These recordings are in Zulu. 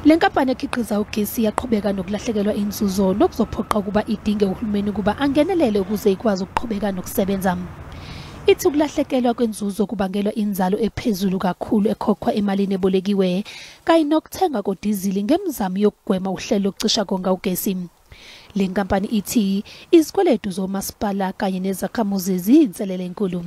Le nkampani ekhiqiza ugesi yaqhubeka nokulahlekelwa inzuzo nokuzophoqa ukuba idinge uhulumeni ukuba angenelele ukuze ikwazi ukuqhubeka nokusebenza. Ithi ukulahlekelwa kwenzuzo kubangelwa inzalo ephezulu kakhulu ekhokhwa emalini ebolekiwe kanye nokuthenga kodizili ngemizamo yokugwema uhlelo lokucisha konga ugesi. Le nkampani ithi izikweletu zomasipala kanye nezakhamuzi ziyinselele enkulu.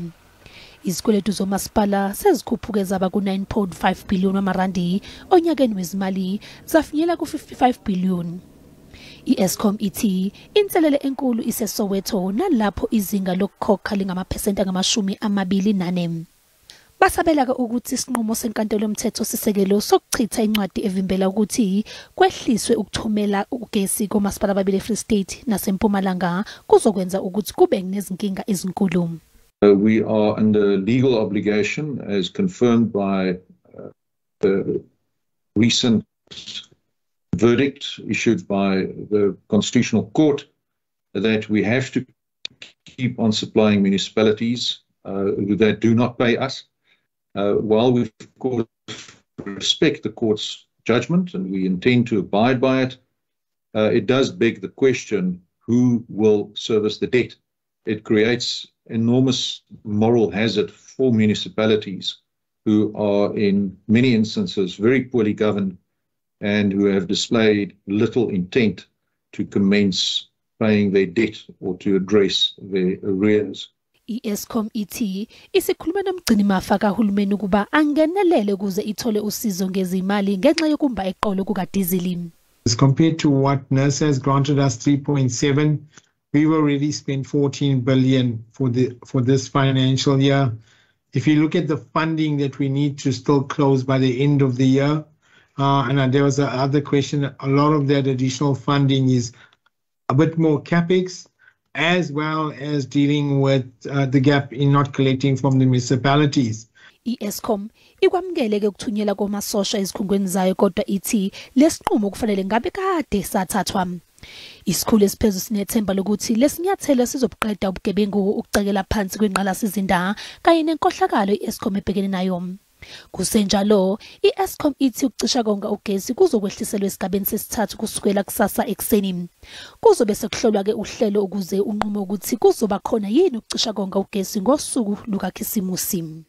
Izikweletu zomasipala sezikhuphuke zaba ku-9.5 billion wamarandi onyakeni wezimali zafinyela ku-55 billion. I-Eskom ithi inselele enkulu iseSoweto nalapho izinga lokukhokha lingamaphesenti angama-24. Basabela-ke ukuthi isinqumo senkantolo yomthethosisekelo sokuchitha incwadi evimbela ukuthi kwehliswe ukuthumela ugesi komasipala ababili eFree State naseMpumalanga kuzokwenza ukuthi kube nezinkinga ezinkulu. We are under legal obligation, as confirmed by the recent verdict issued by the Constitutional Court, that we have to keep on supplying municipalities that do not pay us. While we, of course, respect the court's judgment and we intend to abide by it, it does beg the question, who will service the debt? It creates enormous moral hazard for municipalities who are in many instances very poorly governed and who have displayed little intent to commence paying their debt or to address their arrears. I-Eskom ithi isikhulume nomgcinimafa kahulumeni ukuba angenelele ukuze ithole usizo ngezimali ngenxa yokumba eqolo kukadizili. As compared to what NERSA has granted us 3.7, we've already spent 14 billion for this financial year. If you look at the funding that we need to still close by the end of the year, and there was another question, a lot of that additional funding is a bit more capex, as well as dealing with the gap in not collecting from the municipalities. I-Eskom ikwamukele ke ukuthunyelwa komasosha ezikhungweni zayo kodwa ithi lesinqumo kufanele ngabe kade sathathwa. Isikhulu esiphezulu sinethemba lokuthi lesinyathelo sizobuqeda ubugebengu, ukucekela phansi kwengqalasizinda kanye nenkohlakalo i-Eskom ebhekene nayo. Kusenjalo, i-Eskom ithi ukucisha konga ugesi kuzokwehliselwa esigabeni sesithathu kusukela kusasa ekuseni. Kuzobe sekuhlolwa-ke uhlelo ukuze unqume ukuthi kuzoba khona yini ukucisha konga ugesi ngosuku lukaKhisimusi.